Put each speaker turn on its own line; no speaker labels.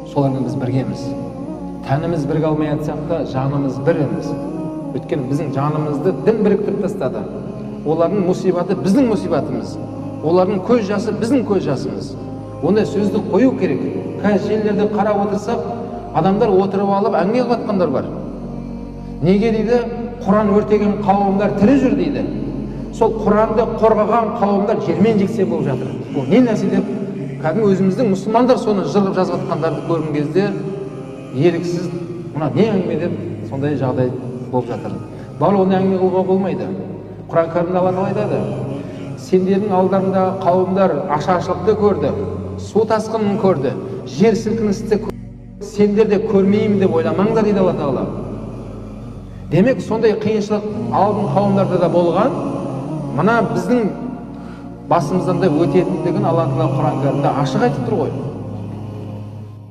Солармен біз біргеміз. Тәніміз бірге алмай жатсақ та, жанымыз біріміз. Өйткені біздің жанымызды дін біріктіріп тастады. Олардың мұсибаты біздің мұсибатымыз. Олардың көз жасы біздің көз жасымыз. Ондай сөзді қою керек. Қазір желілерде қарап отырсақ, адамдар отырып алып әңгіме қылып жатқандар бар. Неге дейді? Құран өртеген қауымдар тірі жүр дейді. Сол Құранды қорғаған қауымдар жермен жексен болып жатыр. Бұл не нәрсе деп кәдімгі өзіміздің мұсылмандар соны жырғып жазып жатқандарды көрген кезде еріксіз мына не әңгіме деп сондай жағдай болып жатыр. Барлық ондай әңгіме қылуға болмайды. Құран кәрімде Алла тағала айтады: сендердің алдарыңдағы қауымдар ашаршылықты көрді, су тасқынын көрді, жер сілкіністі көрді. Сендер де көрмеймін деп ойламаңдар дейді Алла тағала. Демек, сондай қиыншылық алдын қауымдарда да болған, мына біздің басымыздан да өтетіндігін Алла тағала Құран кәрімде ашық айтып тұр ғой.